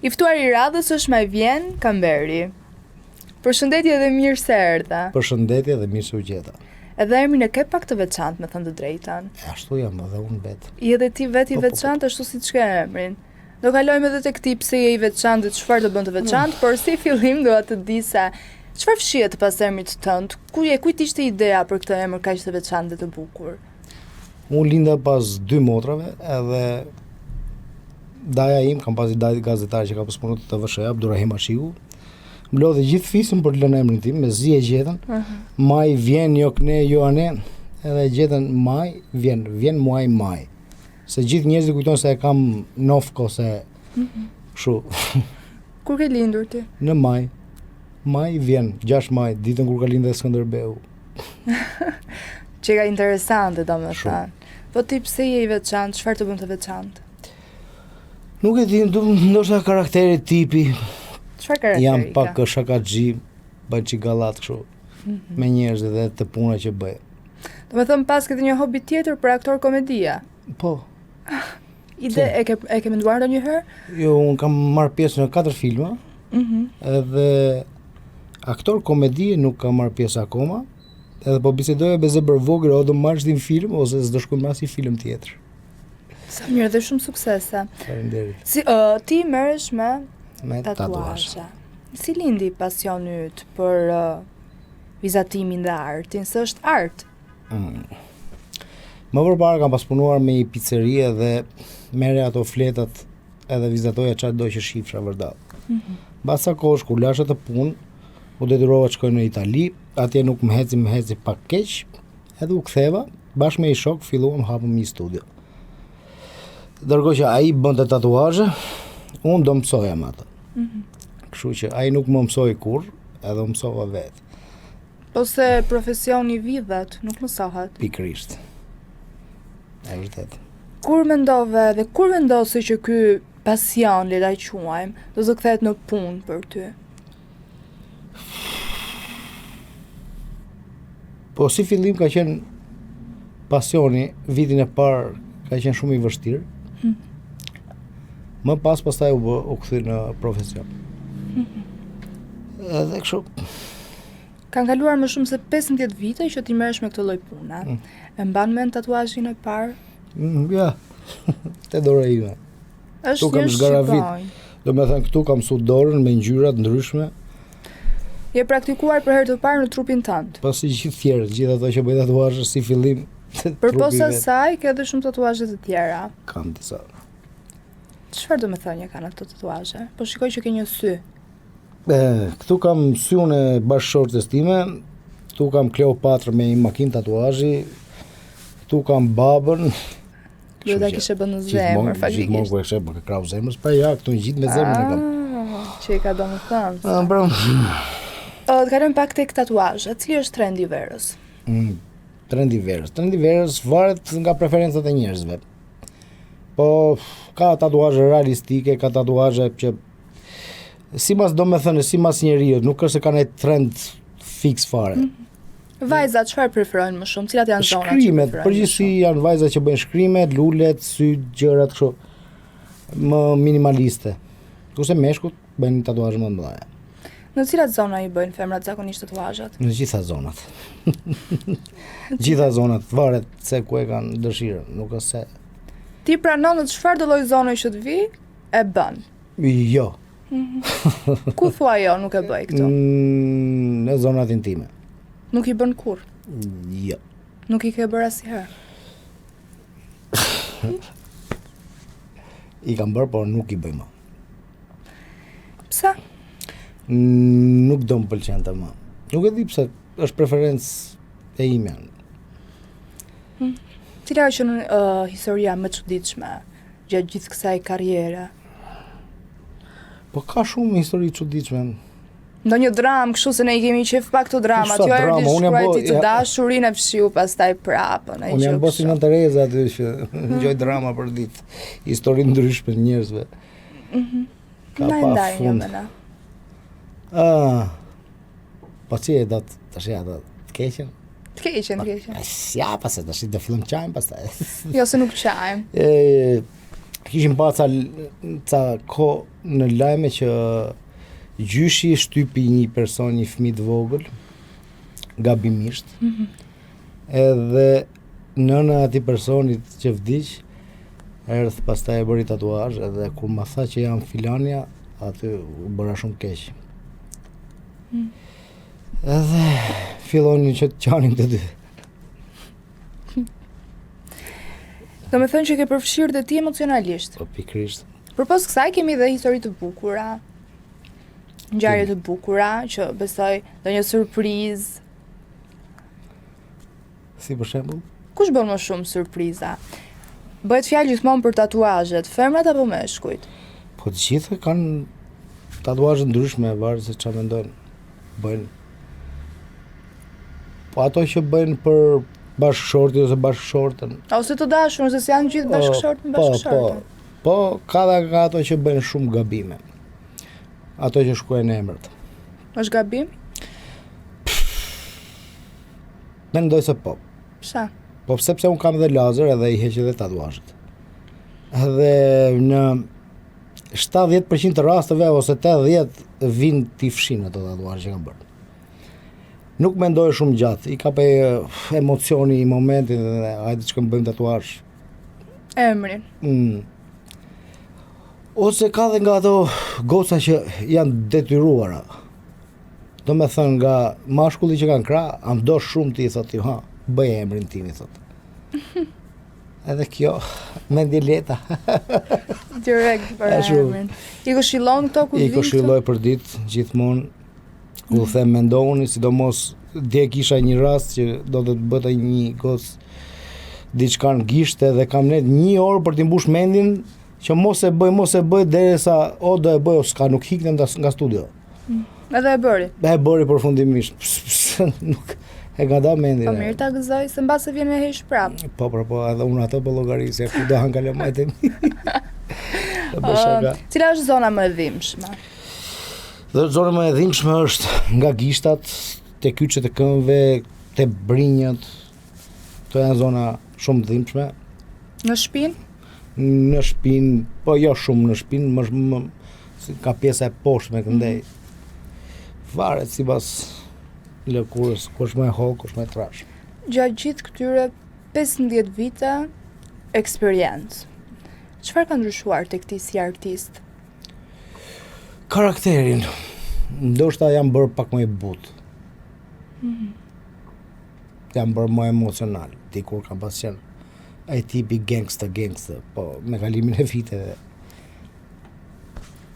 I ftuari i radhës është Majvjen Kamberi. Përshëndetje dhe mirë se erdhe. Përshëndetje dhe mirë se u gjeta. Edhe emrin e ke pak të veçantë, me thënë të drejtën. E ashtu jam edhe unë vetë. Je edhe ti vetë i po, po, po. veçantë ashtu siç ke emrin. Do kalojmë edhe tek ti pse je i veçantë dhe çfarë të bën të veçantë, por si fillim dua të di se çfarë fshihet pas emrit tënd? Ku je, kujt ishte ideja për këtë emër kaq të veçantë dhe të bukur? Unë linda pas dy motrave edhe daja im, kam pas një dajë gazetar që ka pas punu te TVSH-ja, Abdurrahim Ashiku, mblodhi gjithë fisin për të lënë emrin tim, mezi e gjetën, uh mhm. -huh. maj vjen, jo kne, jo ane, edhe e gjetën maj, vjen, vjen muaj maj. Se gjithë njerëzit kujtojnë se e kam nofkë ose mm -hmm. kështu. Kur ke lindur ti? Në maj. Maj vjen, 6 maj, ditën kur ka lindur Skënderbeu. Qenka interesante, domethënë. Po ti pse je i veçantë, çfarë të bën të veçantë? Nuk e di, ndoshta karakteri tipi. Çfarë karakteri? Jam pak shakaxhi, bëj çik gallat kështu. Mm -hmm. Me njerëz dhe te puna që bëj. Domethënë paske dhe një hobi tjetër për aktor komedie. Po. Ide e ke e ke menduar ndonjëherë? Jo, un kam marr pjesë në katër filma. Mhm. Mm edhe aktor komedie nuk kam marr pjesë akoma. Edhe po bisedoja me zemër vogël, o do marrësh ti në film ose s'do shkoj në asnjë film tjetër. Sa mirë dhe shumë suksese. Faleminderit. Si uh, ti merresh me me tatuazhe. Si lindi pasioni yt për uh, vizatimin dhe artin, se është art? Mm. Më përpara kam pas punuar me një piceri edhe merrja ato fletat edhe vizatoja çfarë do që shifsha vërdall. Mm -hmm. Mbas ca kohësh kur lashë atë punë, u detyrova të shkoj në Itali, atje nuk më eci, më eci pak keq, edhe u ktheva, bashkë me një shok filluam hapëm një studio. Ndërkohë që ai bënte tatuazhe, unë do mësoja me atë. Mm -hmm. Kështu që ai nuk më mësoi kurrë, edhe u mësova vetë. Po se profesioni vidhet, nuk mësohet. Pikërisht. E vërtetë. Kur mendove dhe kur vendose që ky pasion, le ta quajmë, do të kthehet në punë për ty? Po si fillim ka qenë pasioni vitin e parë ka qenë shumë i vështirë. Hmm. Më pas pastaj u bë u kthy në profesion. Hmm. Edhe kështu. Kanë kaluar më shumë se 15 vite që ti merresh me këtë lloj pune. Mm. E mban mend tatuazhin e parë? Mm, ja. Te dora ime. Është një shqiponjë. Domethënë këtu kam mësu dorën me ngjyra të ndryshme. Je praktikuar për herë të parë në trupin tënd. Po si gjithë tjerët, gjithë ato që bëjnë tatuazhe si fillim. Përpos asaj, ke edhe shumë tatuazhe të tjera. Kam disa. Çfarë domethënie kanë ato tatuazhe? Po shikoj që ke një sy. E, këtu kam syun e bashkëshortes time, këtu kam Kleopatrën me një makinë tatuazhi, këtu kam babën. Do ta kishe bën në zemër, faktikisht. Gjithmonë kur e kishe bën krahu zemrës, pa ja, këtu në gjithë me zemrën e kam. Ah, që i ka domethënë. Ah, bro. Të kalojmë pak tek tatuazhet. Cili është trendi i verës? Mm, trendi i verës. Trendi i verës varet nga preferencat e njerëzve. Po ka tatuazhe realistike, ka tatuazhe që simas domethënë, simas njeriut, nuk është se ka një trend fiks fare. Mm -hmm. Vajzat çfarë preferojnë më shumë? Cilat janë zonat që preferojnë? Shkrimet, përgjithësi janë vajza që bëjnë shkrime, lulet, sytë, gjërat kështu më minimaliste. Kurse meshkujt bëjnë tatuazhe më të mëdha. Në cilat zona i bëjnë femrat zakonisht tatuazhet? Në gjitha zonat. gjitha zonat, varet se ku e kanë dëshirën, nuk është se Ti pranon në çfarëdo lloj zone që të vi, e bën. Jo. Mhm. Ku thua jo, nuk e bëj këtu? Mm, në zonat intime. Nuk i bën kurrë? Jo. Nuk i ke bërë asnjëherë? I kam bërë, por nuk i bëj më. Pse? Nuk do më pëlqente më. Nuk e di pse, është preferencë e imja. Hmm. Cila ka qenë uh, historia më e çuditshme gjatë gjithë kësaj karriere? Po ka shumë histori të çuditshme. Ndonjë dramë, kështu se ne i kemi qejf pak këto dramat. Jo erdhi shkruajti të dashurin e fshiu pastaj prapë. Unë jam bo si Nënë Tereza aty që dëgjoj drama për ditë. Histori të ndryshme të njerëzve. Mhm. Ka pa fund. Ah. Po si e do të tash ja do të keqen? Të keqen, të keqen. Ja, pas tash do fillojmë qajmë pastaj. Jo se nuk qajmë. E. Kishim pa ca, ca kohë në lajme që gjyshi shtypi një person, një fëmijë të vogël, gabimisht. Mm -hmm. Edhe nëna e atij personit që vdiq, erdh pastaj e bëri tatuazh edhe kur ma tha që jam filanja, aty u bëra shumë keq. Mm. Edhe fillonin që të qanin të dy. Domethënë që ke përfshirë dhe ti emocionalisht. Po, pikërisht. Përpos kësaj kemi dhe histori të bukura, ngjarje të bukura, që besoj ndonjë surprizë. Si për shembull? Kush bën më shumë surpriza? Bëhet fjalë gjithmonë për tatuazhet, femrat apo meshkujt? Po të gjithë kanë tatuazhe ndryshme, varet se çfarë mendojnë. Bëjnë. Po ato që bëjnë për bashkëshortin ose bashkëshorten. Ose të dashur, se s'janë gjithë bashkëshort me bashkëshorten. Po, po. Po, ka dhe nga ato që bëjnë shumë gabime. Ato që shkruajnë emrat. Është gabim? Mendoj se po. Pse? Po sepse unë kam edhe lazer edhe i heq edhe tatuazhet. Edhe në 70% të rasteve ose 80 vijnë t'i fshin ato tatuazhe që kam bërë. Nuk mendoj shumë gjatë, i kap emocioni i momentit dhe hajde të shkojmë bëjmë tatuazh. Emrin. Mm. Ose ka dhe nga ato goca që janë detyruara. Domethënë nga mashkulli që kanë krah, a më do shumë ti, thot ti, ha, bëj emrin tim, i thot. Edhe kjo, mendje lehta. Direkt për emrin. I këshillon këto kur vijnë? I këshilloj për ditë, gjithmonë, u mm. them mendohuni, sidomos dje kisha një rast që do të bënte një gocë diçka në gisht edhe kam nejt një orë për t'i mbush mendin që mos e bëj, mos e bëj derisa o do e bëj o s'ka nuk ikte nga, nga studio. Mm. Edhe e bëri. E bëri përfundimisht. Nuk e ka da mendin. Po mirë ta gëzoj se mbase vjen e heq prap. Po po po, edhe unë atë po llogaris, se ku do han kalamajtë e mi. Uh, cila është zona më e dhimbshme? Dhe zona më e dhimbshme është nga gishtat, te kyçet e këmbëve, te brinjët. Këto janë zona shumë të dhimbshme. Në shpinë? Në shpinë, po jo shumë në shpinë, më, më si ka pjesa e poshtme këndej. Mm -hmm. Varet sipas lëkurës, ku është më e hollë, ku është më e trashë. Gjatë gjithë këtyre 15 vite eksperiencë, çfarë ka ndryshuar tek ti si artist? Karakterin. Ndoshta jam bërë pak më i butë. Mm -hmm. Jam bërë më emocional. Dikur kam pas qenë ai tipi gangsta gangsta, po me kalimin e viteve.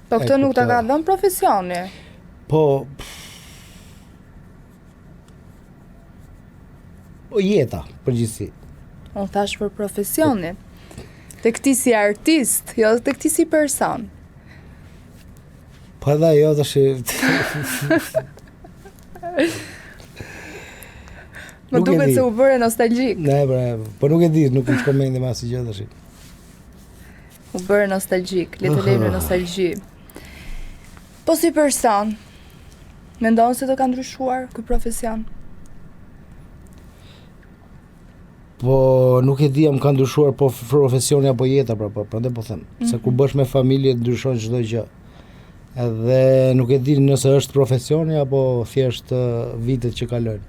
Po këtë nuk ta ka dhënë profesioni. Po Po jeta, përgjithësi. Unë thashë për profesionin. Tek ti si artist, jo tek ti si person. Po edhe ajo tash Më duket se u bëre nostalgjik. Ne, po, po nuk e di, nuk më shkon mendja me asgjë tash. U bëre nostalgjik, le të lëmë nostalgji. Po si person, mendon se të ka ndryshuar ky profesion? Po nuk e di a më ka ndryshuar po profesioni apo jeta, pra, po, prandaj po them, mm -hmm. se kur mhm. bëhesh me familje ndryshon çdo gjë. Edhe nuk e di nëse është profesioni apo thjesht vitet që kalojnë.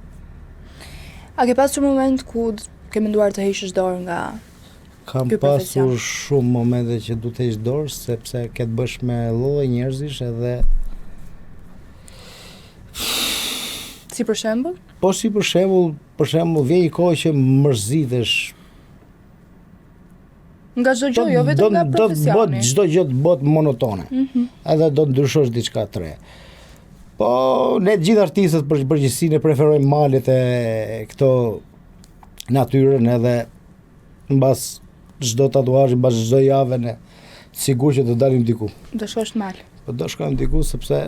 A ke pasur moment ku ke menduar të heqësh dorë nga Kam pasur shumë momente që du të heq dorë sepse ke të bësh me lloje njerëzish edhe Si për shembull? Po si për shembull, për shembull vjen një kohë që mërzitesh Nga çdo gjë, jo vetëm nga profesioni. Do të bëhet çdo gjë të bëhet monotone. Mm -hmm. Edhe do të ndryshosh diçka të re. Po ne të gjithë artistët për përgjithësi ne preferojmë malet e këto natyrën edhe mbas çdo tatuazhi, mbas çdo jave ne sigurt që do dalim diku. Do shkosh në mal. Po do shkojmë diku sepse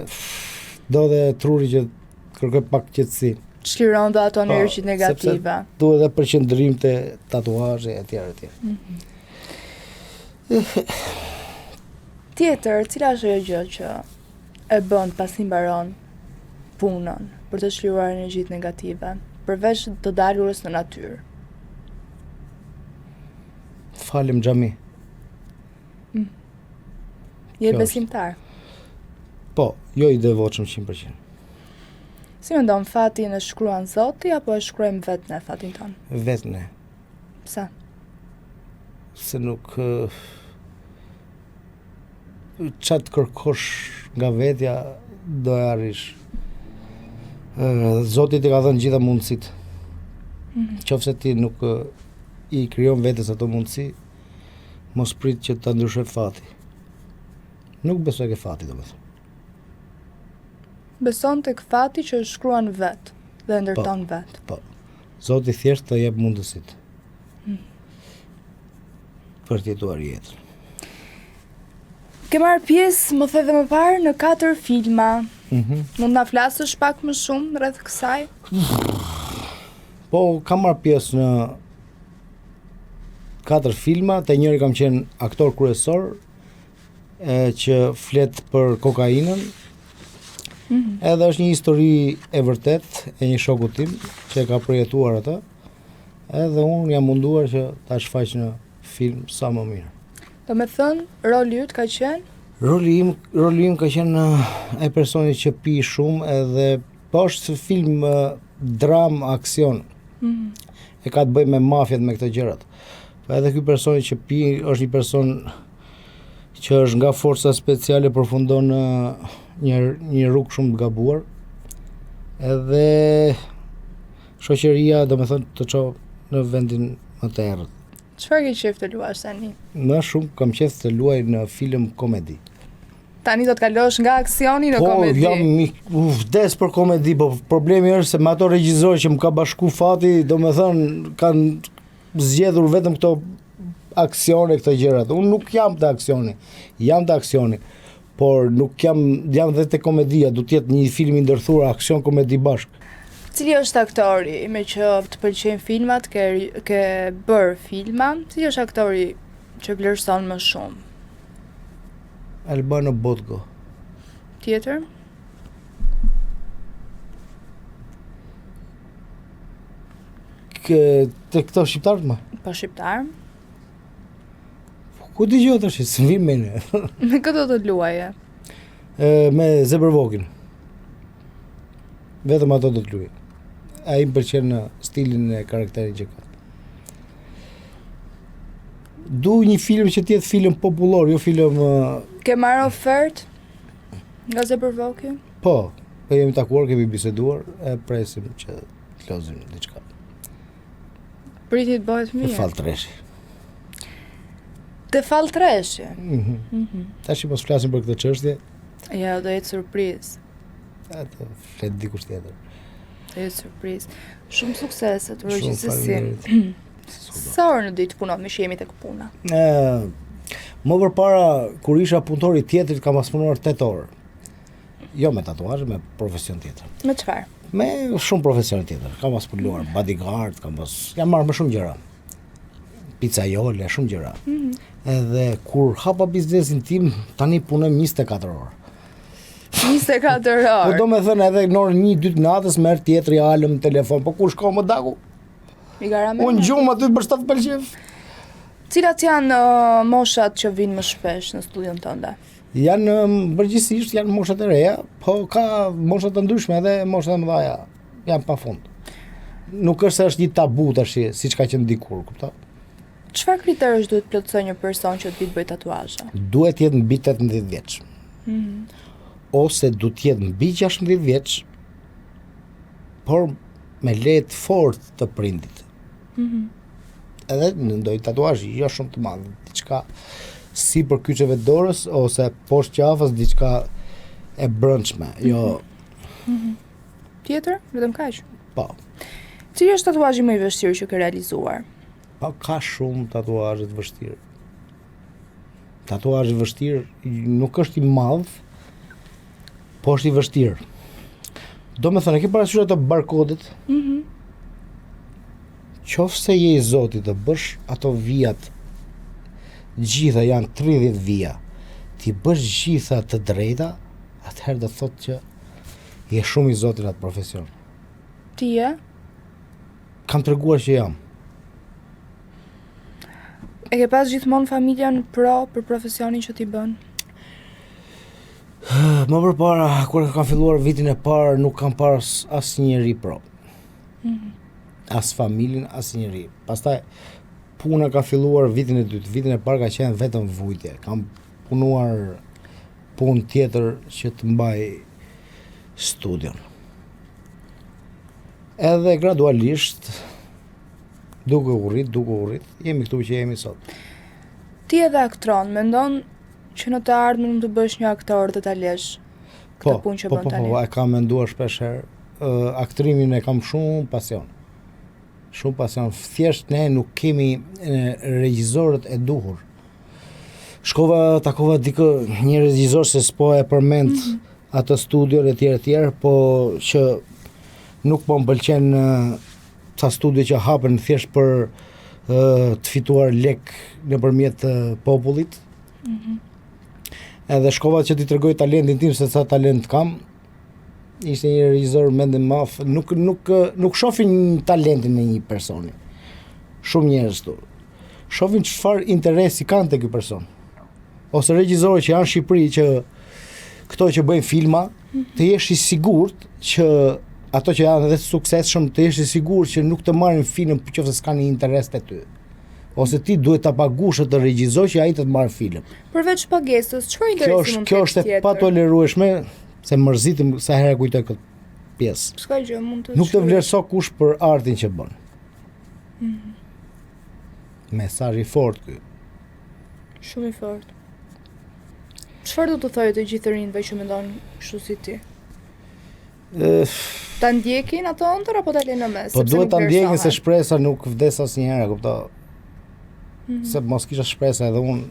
do dhe truri që kërkoj pak qetësi. Çliron dhe ato po, energjitë negative. Duhet edhe përqendrim te tatuazhi etj etj. Mm -hmm. Tjetër, cila është ajo gjë që e bën pasi mbaron punën për të çliruar energjitë negative, përveç të dalurës në natyrë? Falem xhami. Je besimtar? Po, jo i devotshëm 100%. Si mendon fatin e shkruan Zoti apo e shkruajmë vetë ne fatin tonë? Vetë ne. Pse? Se nuk ça të kërkosh nga vetja do e arrish. Zoti të ka dhënë gjitha mundësitë. Mm -hmm. Qoftë se ti nuk i krijon vetes ato mundësi, mos prit që ta ndryshojë fati. Nuk besoj ke fati, domethënë. Beson tek fati që e shkruan vetë dhe e ndërton po, vetë. Po. Zoti thjesht të jep mundësitë. Mm. Për të jetuar jetën. Ke marrë pjesë, më the dhe më parë, në katër filma. Mm -hmm. Mund na flasësh pak më shumë rreth kësaj? Po, kam marrë pjesë në katër filma, te njëri kam qenë aktor kryesor, e, që flet për kokainën. Mm -hmm. Edhe është një histori e vërtetë e një shoku tim që e ka përjetuar atë. Edhe unë jam munduar që ta shfaq në film sa më mirë. Domethënë, roli yt ka qenë? Roli im, roli im ka qenë e personit që pi shumë edhe po është film dram aksion. Mm -hmm. E ka të bëjë me mafiat me këto gjërat. Po edhe ky personi që pi është një person që është nga forca speciale përfundon në një një rrugë shumë të gabuar. Edhe shoqëria, domethënë, të çon në vendin më të errët. Çfarë ke qejf të luash tani? Më shumë kam qejf të luaj në film komedi. Tani do të kalosh nga aksioni në po, komedi. Po, jam u vdes për komedi, po problemi është se me ato regjizorë që më ka bashku fati, domethënë kanë zgjedhur vetëm këto aksione këto gjërat. Unë nuk jam te aksioni. Jam te aksioni. Por nuk jam jam dhe te komedia, do të jetë një film i ndërthurur aksion komedi bashkë. Cili është aktori, meqë të pëlqejnë filmat, ke ke bërë filma, cili është aktori që vlerëson më shumë? Albano Botgo. Tjetër? Kë, te këto shqiptarët më? Po shqiptar. Po, ku di gjë tash, s'më vjen mendja. Me kë do të luaje? E, me Zebër Vokin. Vetëm ato do të luaj. Ai më pëlqen në stilin e karakterin që ka. Du një film që të jetë film popullor, jo film Ke marrë ofertë nga Zebër Voki? Po, po jemi takuar, kemi biseduar, e presim që të lozim diçka. Priti të bëhet mirë. Te fall treshi. Te fall treshi. Mm -hmm. Mm -hmm. Tashi mos flasim për këtë çështje. Ja, do jetë surprizë. Atë flet dikush tjetër. Do jetë surprizë. Shumë suksese, të uroj gjithsesi. Sa orë në ditë punon, meqë jemi tek puna? Ë, më përpara kur isha punëtor i tjetrit kam pas punuar 8 orë. Jo me tatuazh, me profesion tjetër. Me çfarë? Me shumë profesione tjetër. Kam pas punuar bodyguard, kam pas jam marrë me shumë gjëra. Pizzaiole, shumë gjëra. Mm -hmm. Edhe kur hapa biznesin tim, tani punoj 24 orë. 24 orë. Po domethënë edhe në orën 1 2 të natës merr tjetri alëm në telefon, po ku shko më daku? I gara me. Unë gjumë aty për shtat pëlqef. Cilat janë uh, moshat që vijnë më shpesh në studion tënde? Janë përgjithësisht janë moshat e reja, po ka mosha të ndryshme edhe mosha të mëdha janë pafund. Nuk është se është një tabu tash, siç ka qenë dikur, kupton? Çfarë kriteresh duhet të plotësojë një person që të vijë të bëjë tatuazhe? Duhet të jetë mbi 18 vjeç. Mm -hmm. Ose duhet të jetë mbi 16 vjeç, por me leje të fortë të prindit. Mm -hmm. Edhe në ndonjë tatuazh jo shumë të madh, diçka sipër kyçeve të dorës ose poshtë qafës diçka e brendshme, jo mm -hmm. Tjetër, vetëm kaq. Po. Cili është tatuazhi më i vështirë që ke realizuar? Po ka shumë tatuazhe të vështirë. Tatuazhi i vështirë nuk është i madh, po është i vështirë. Domethënë, e ke parasysh ato barkodet? Mhm. Mm Qoftë se je i zoti të bësh ato vijat, gjitha janë 30 vija, t'i bësh gjitha të drejta, atëherë do të thotë që je shumë i zoti në atë profesion. Ti je? Kam treguar që jam. E ke pas gjithmonë familjen pro për profesionin që ti bën? Më përpara, kur kam filluar vitin e parë, nuk kam parë asnjeri pro. Mm -hmm. As familjen, asnjeri. Pastaj, puna ka filluar vitin e dytë. Vitin e parë ka qenë vetëm vujtje. Kam punuar punë tjetër që të mbaj studion. Edhe gradualisht, duke u rrit, duke u rrit, jemi këtu që jemi sot. Ti edhe aktron, mendon Që në të ardhmen mund të bëhesh një aktor dhe ta lësh këtë po, punë që po, bën po, tani. Po, po, e kam menduar shpesh herë. Uh, aktrimin e kam shumë pasion. Shumë pasion. Thjesht ne nuk kemi regjizorët e duhur. Shkova takova dikë një regjizor se s'po e përmend mm -hmm. atë studion e tjerë e tjerë, po që nuk po më pëlqen ca studio që hapen thjesht për të fituar lek nëpërmjet popullit, Mm -hmm. Edhe shkova që t'i tregoj talentin tim se sa talent kam. Ishte një regjizor mendjemadh, nuk nuk nuk shohin talentin e një personi. Shumë njerëz këtu. Shohin çfarë interesi kanë te ky person. Ose regjizorë që janë në Shqipëri që këto që bëjnë filma, mm -hmm. të jesh i sigurt që ato që janë edhe të suksesshëm, të jesh i sigurt që nuk të marrin film nëse s'ka një interes te ty. Ose ti duhet ta paguash atë regjizor që ai të të marrë film. Përveç pagesës, çfarë interesi mund të ketë? Kjo është e patolerueshme se mërzitem sa herë kujtoj këtë pjesë. S'ka gjë, mund të Nuk të vlerëson kush për artin që bën. Mm -hmm. Mesazh i fortë ky. Shumë i fortë. Çfarë do të thoje të gjithë të rinjve që mendojnë kështu si ti? Ta ndjekin atë ëndërr apo ta lënë në mes? Po duhet ta ndjekin se shpresa nuk vdes asnjëherë, kupto. Mm -hmm. Se mos kisha shpresa edhe unë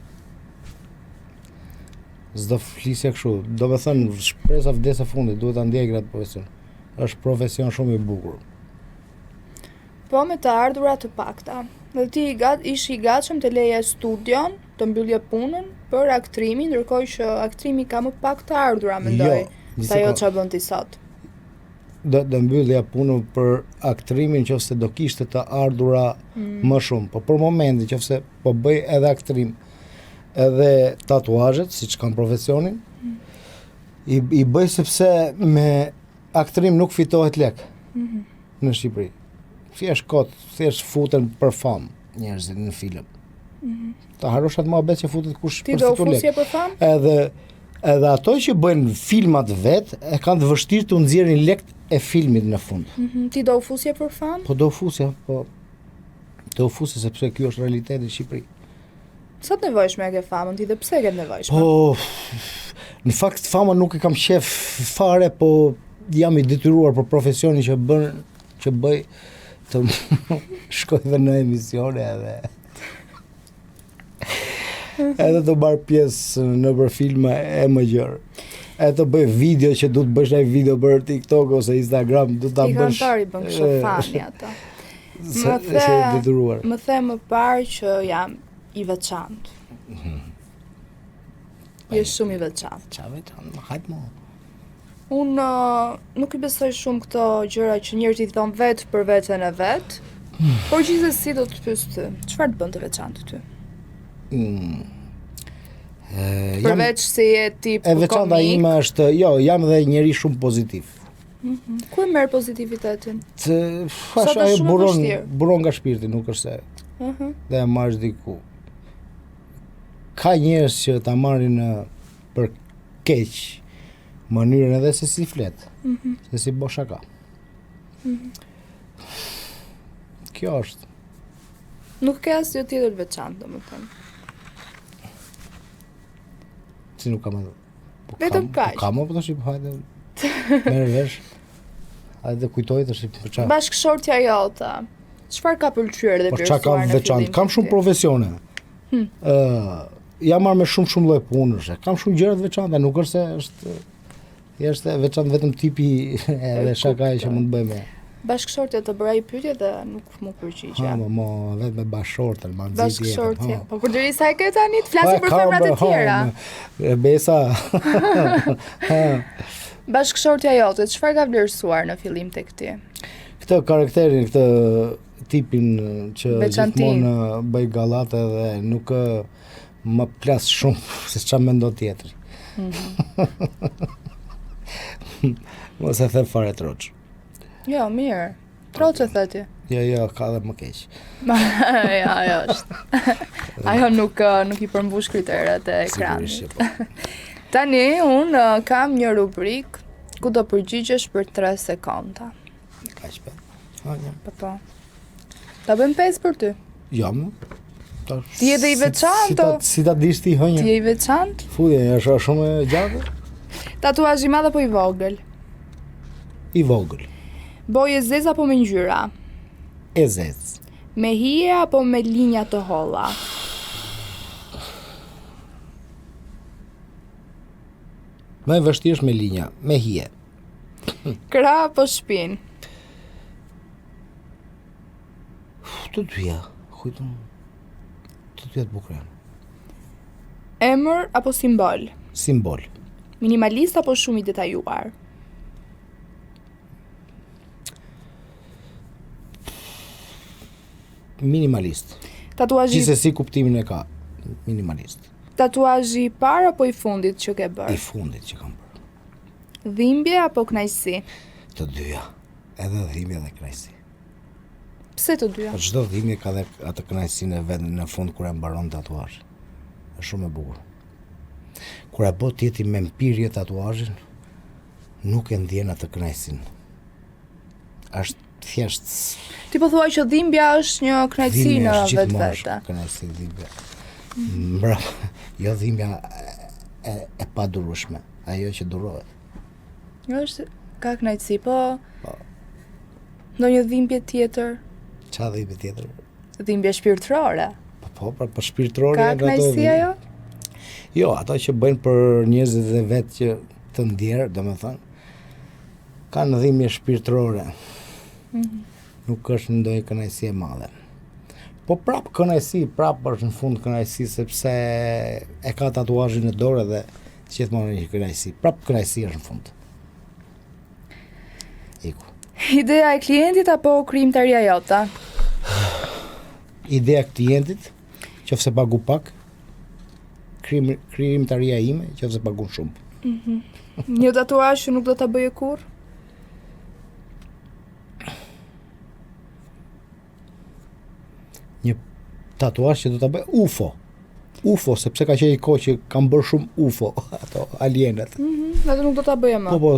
s'do flisja kështu. Domethënë shpresa vdes e fundit, duhet ta ndjekin atë profesion. Është profesion shumë i bukur. Po me të ardhura të pakta. Dhe ti i gat, ishe i gatshëm të leje studion, të mbyllje punën për aktrimin, ndërkohë që aktrimi ka më pak të ardhura, mendoj. Jo, se ajo çfarë bën ti sot. Do do mbyllja punën për aktrimin nëse do kishte të ardhura mm. më shumë, po për momentin nëse po bëj edhe aktrim, edhe tatuazhet, siç kam profesionin, mm. i i bëj sepse me aktrim nuk fitohet lek. Mm -hmm. Në Shqipëri. Thjesht kot, thjesht futen për famë njerëzit në film. Mm -hmm. Ta harrosh atë muhabet që futet kush për fitu lek. Ti do fusje për famë? Edhe edhe ato që bëjnë filmat vet e kanë të vështirë të nxjerrin lekt e filmit në fund. Mm -hmm. Ti do u fusje për famë? Po do u fusja, po do u fusja sepse ky është realiteti në Shqipëri. Sa të nevojshme e ke famën ti dhe pse e ke të nevojshme? Po, në fakt famën nuk e kam qef fare, po jam i detyruar për profesionin që bën, që bëj të shkoj dhe në emisione edhe edhe të marr pjesë nëpër filma e më gjerë. E të bëj video që du të bësh një video për TikTok ose Instagram, du ta bësh. I kanë parë i bën kështu fani ato. Më the, detyruar. Më the më parë që jam i veçantë. Mhm. Je shumë i veçantë. Ça veçantë, më hajt mo. Unë uh, nuk i besoj shumë këto gjëra që njerëzit i thonë vetë për veten e vet. Hmm. Por gjithsesi do të pyes ty, çfarë të bën të veçantë ty? Mm. E, jam, Përveç se je tip komik. E veçanta ime është, jo, jam dhe njeri shumë pozitiv. Mm -hmm. Ku e merr pozitivitetin? Të, fash, ajo buron, buron nga shpirti, nuk është se. Mm -hmm. Dhe e marrësh diku. Ka njerëz që ta marrin për keq mënyrën edhe se si flet, mm -hmm. se si bo shaka. Mm -hmm. Kjo është. Nuk ke asgjë tjetër të veçantë, domethënë. Si nuk kam edhe. Po Vetëm kaq. Po kam apo tash po hajde. Merr vesh. Hajde kujtoj tash për çfarë. Bashkëshortja jote. Çfarë ka pëlqyer dhe po vlerësuar në fillim? Veçantë? Kam shumë profesione. Hm. Ë, uh, jam marrë me shumë shumë lloj punësh. Kam shumë gjëra të veçanta, nuk është se është thjesht e veçantë vetëm tipi edhe shakaja që mund të bëjmë. Bashkëshortja të bëra një pyetje dhe nuk m'u përgjigje. Ha, mo, mo, vetë me bashkëshorten, ma nxiti. Bashkëshortja. Po përderisa e ke tani të flasim po, për femrat e tjera. E besa. Bashkëshortja jote, çfarë ka vlerësuar në fillim tek ti? Këtë karakterin, këtë tipin që gjithmonë bëj gallatë dhe nuk më plas shumë se çfarë mendon tjetri. Mm -hmm. Mos e them fare troç. Jo, mirë. Troç e the ti. Jo, jo, ka dhe më keq. jo, ajo është. Ajo nuk eh, nuk i përmbush kriteret e ekranit. Sigurisht që po. Tani unë eh, kam një rubrikë ku do përgjigjesh për 3 sekonda. Kaq po. Ha, një. Po po. Ta bëjmë 5 për ty. Jo, më. Ta, ti je dhe i veçantë. Si ta, si ta dish ti hënjë? Ti je i veçantë? Futje, është shumë e gjatë. Tatuazh i madh apo i vogël? I vogël. Bojë e zezë apo me ngjyra? E zezë. Me hije apo me linja të holla? Më e vështirë është me linja, me hije. Krah apo shpinë? Të dyja, kujton. Të dyja të bukura janë. Emër apo simbol? Simbol. Minimalist apo shumë i detajuar? Minimalist. Tatuazhi Gjithsesi kuptimin e ka minimalist. Tatuazhi i parë apo i fundit që ke bërë? I fundit që kam bërë. Dhimbje apo kënaqësi? Të dyja. Edhe dhimbje dhe kënaqësi. Pse të dyja? Po çdo dhimbje ka dhe atë kënaqësinë e vet në fund kur e mbaron tatuazhin. Është shumë e bukur. Kur e bën ti ti me mpirje tatuazhin, nuk e ndjen atë kënaqësinë. Është thjesht Ti po thua që dhimbja është një kënaqësi në vetvete. Kënaqësi dhimbja. Mbrapa, jo dhimbja e, e padurueshme, ajo që durohet. Jo është ka kënaqësi, po. Po. Ndonjë dhimbje tjetër? Ça dhimbje tjetër? Dhimbje shpirtërore. Po po, po, po shpirtërore janë ato. Ka kënaqësi ajo? Jo, ato që bëjnë për njerëzit e vet që të ndjerë, domethënë, kanë dhimbje shpirtërore. Mm -hmm. Nuk është ndonjë kënaqësi e madhe. Po prap kënaqësi, prap është në fund kënaqësi sepse e ka tatuazhin në dorë dhe gjithmonë një kënaqësi. Prap kënaqësi është në fund. Iku. Ideja e klientit apo krijimtaria jote? Ideja e klientit, qoftë se pagu pak, krijim, krijimtaria ime, qoftë se pagun shumë. Mm -hmm. Një tatuazh që nuk do ta bëje kurrë? Një tatuazh që do ta bëj UFO. UFO, sepse ka qenë një kohë që kam bërë shumë UFO, ato alienët. Mhm, mm atë nuk do ta bëje më. Po po.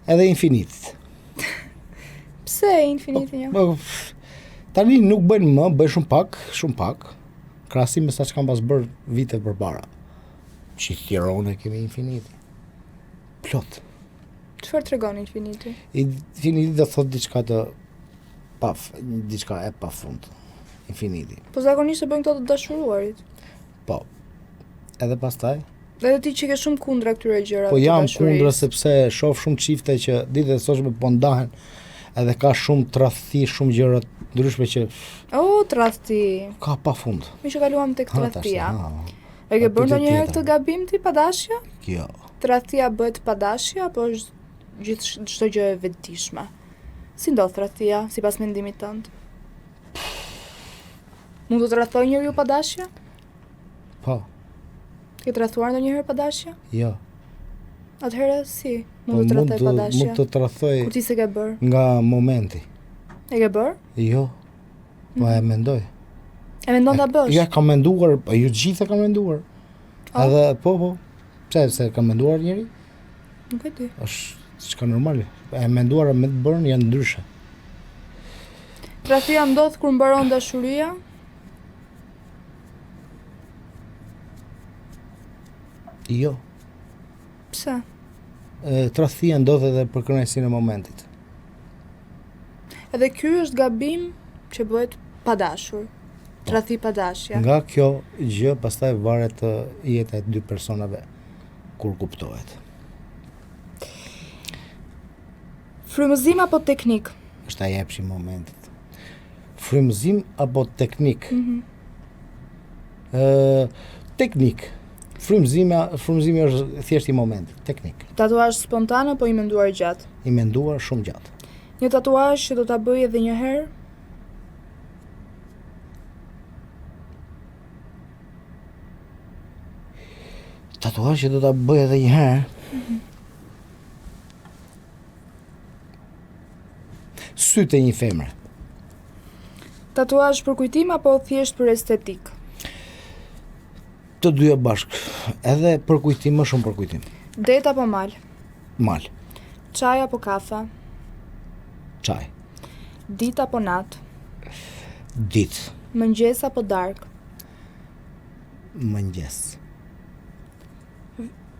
Edhe infinit. Pse infiniti jo? Po, tani nuk bëjnë më, bëj shumë pak, shumë pak. Krahasim me sa ç'kam pas bërë vite përpara. Që Tiranë kemi infiniti. Plot. Çfarë tregon infiniti? Infiniti do thotë diçka të pa diçka e pafund. Infiniti. Po zakonisht e bëjnë këto të dashuruarit. Po. Edhe pastaj? Edhe ti që ke shumë kundra këtyre gjërave. Po jam kundra sepse shoh shumë çifte që ditët e sotshme po ndahen. Edhe ka shumë tradhti, shumë gjëra të ndryshme që Oh, tradhti. Ka pafund. Meqë kaluam tek tradhtia. E ke bërë ndonjëherë këtë gabim ti pa dashje? Jo. Tradhtia bëhet pa dashje apo është gjithë çdo gjë e vetëdijshme? Si ndodh tradhtia sipas mendimit tënd? Mund të tradhtojë njeriu pa dashje? Po. Ke tradhtuar ndonjëherë pa dashje? Jo. Atëherë si? Mund po, të tradhtoj pa dashje? Mund të tradhtoj. Kur ti s'e ke bërë? Nga momenti. E ke bërë? Jo. Po e mendoj. E mendon ta bësh? Ja, kam menduar, po ju gjithë e kam menduar. Oh. Edhe po po. Pse s'e ka menduar njeri? Nuk e di. Është diçka normale. E menduara me të bërën janë ndryshe. Tradhtia ndodh kur mbaron dashuria? Jo. Pse? E, tradhtia ndodh edhe për kënaqësinë e momentit. Edhe ky është gabim që bëhet pa dashur. Po. Tradhti pa dashje. Nga kjo gjë pastaj varet jeta e dy personave kur kuptohet. Frymëzim apo teknik? Është ai epshi i momentit. Frymëzim apo teknik? Mm -hmm. Ë teknik. Frymëzimi, frymëzimi është thjesht i momentit, teknik. Tatuazh spontan apo i menduar gjatë? I menduar shumë gjatë. Një tatuazh që do ta bëje edhe një herë? Tatuazh që do ta bëj edhe një herë. Mm -hmm. Sytë e një femre. Tatuazh për kujtim apo thjesht për estetikë? Të dyja bashkë, edhe për kujtim, më shumë për kujtim. Det apo mal? Mal. Çaj apo kafe? Çaj. Ditë apo natë? Ditë. Mëngjes apo darkë? Mëngjes.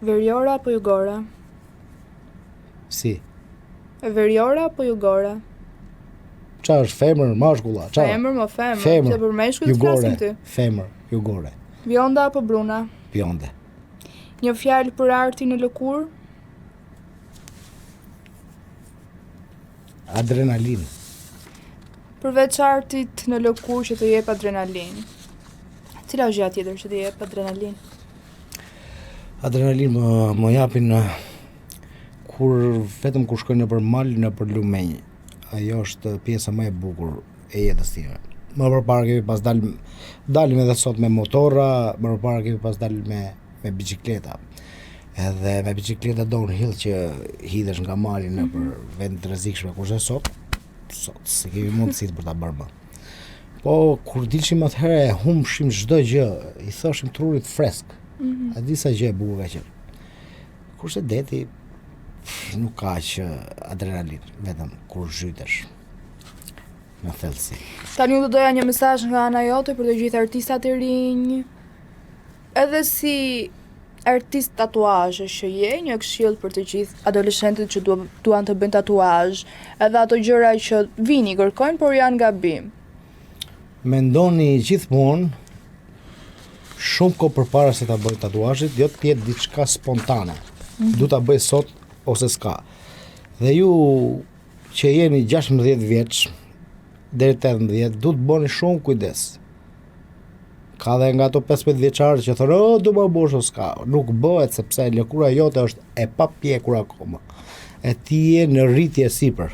Veriore apo jugore? Si? Veriore apo jugore? Ça është femër, mashkull a? Ça? Femër, mo femër. Femër. Se për meshkujt jugore, ty. Femër, jugore. Bjonde apo bruna? Bjonde. Një fjalë për artin në lëkurë? Adrenalinë. Përveç artit në lëkurë që të jep adrenalinë. Cila është gjëja tjetër që të jep adrenalinë? Adrenalinë më, më japin kur vetëm kur shkoj nëpër mal, nëpër lumenj. Ajo është pjesa më e bukur e jetës time. Më përpara kemi pas dal dalim edhe sot me motorra, më përpara kemi pas dal me me bicikleta. Edhe me bicikleta downhill që hidhesh nga mali nëpër mm -hmm. vende të rrezikshme, kurse sot sot s'i kemi mundësitë për ta bërë më. Po kur dilshim atëherë e humbshim çdo gjë, i thoshim trurit fresk. Mm -hmm. A di sa gjë e bukur ka qenë. Kurse deti nuk ka aq adrenalinë, vetëm kur zhytesh në thellësi. Tani unë do doja një mesazh nga ana jote për të gjithë artistat e rinj. Edhe si artist tatuazhesh që je, një këshillë për të gjithë adoleshentët që duan të bëjnë tatuazh, edhe ato gjëra që vijnë i kërkojnë, por janë gabim. Mendoni gjithmonë shumë kohë përpara se ta bëj tatuazhin, jo të jetë diçka spontane. Mm -hmm. Du ta bëj sot ose s'ka. Dhe ju që jeni 16 vjeç deri 18, duhet të bëni shumë kujdes. Ka dhe nga ato 15 vjeçarë që thonë, "O, do ma bësh o s'ka." Nuk bëhet sepse lëkura jote është e papjekur akoma. E ti je në rritje sipër.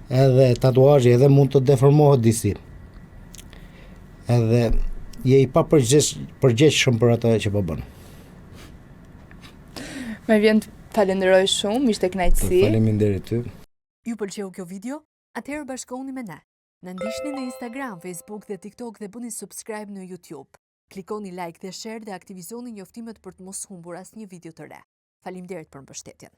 Edhe tatuazhi edhe mund të deformohet disi. Edhe je i papërgjegjshëm për atë që po bën. Më vjen të falenderoj shumë, ishte kënaqësi. Faleminderit ty. Ju pëlqeu kjo video? Atëherë bashkohuni me ne. Na ndiqni në Instagram, Facebook dhe TikTok dhe bëni subscribe në YouTube. Klikoni like dhe share dhe aktivizoni njoftimet për të mos humbur asnjë video të re. Faleminderit për mbështetjen.